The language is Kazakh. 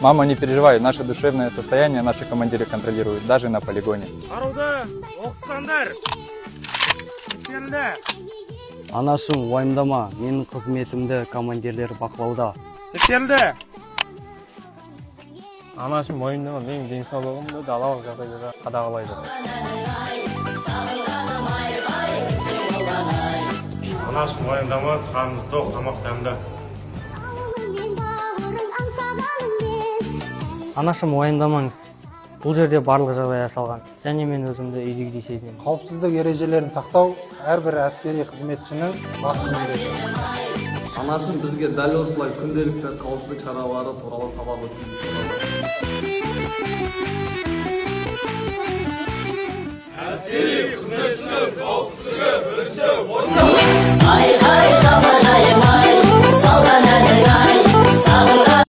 Мама, не переживай, наше душевное состояние наши командиры контролируют, даже на полигоне. Қаруды оқысаңдар. Тексерілді. Анашым, уайымдама, менің қызметімді командирлер бақылауда. Тексерілді. Анашым, уайымдама, менің денсаулығымды далалық жағдайда да қадағалайды. Анашым, уайымдама, қарнымыз тоқ, тамақ дәмді. Анашым, уайымдамаңыз. Бұл жерде барлық жағдай жасалған. Және мен өзімді үйдегідей сезінемін. Қауіпсіздік ережелерін сақтау әрбір әскери қызметшінің басты міндеті. Анашым бізге дәл осылай күнделікті қауіпсіздік шаралары туралы сабақ өткізді. Әскери қызметшінің қауіпсіздігі бірінші орында.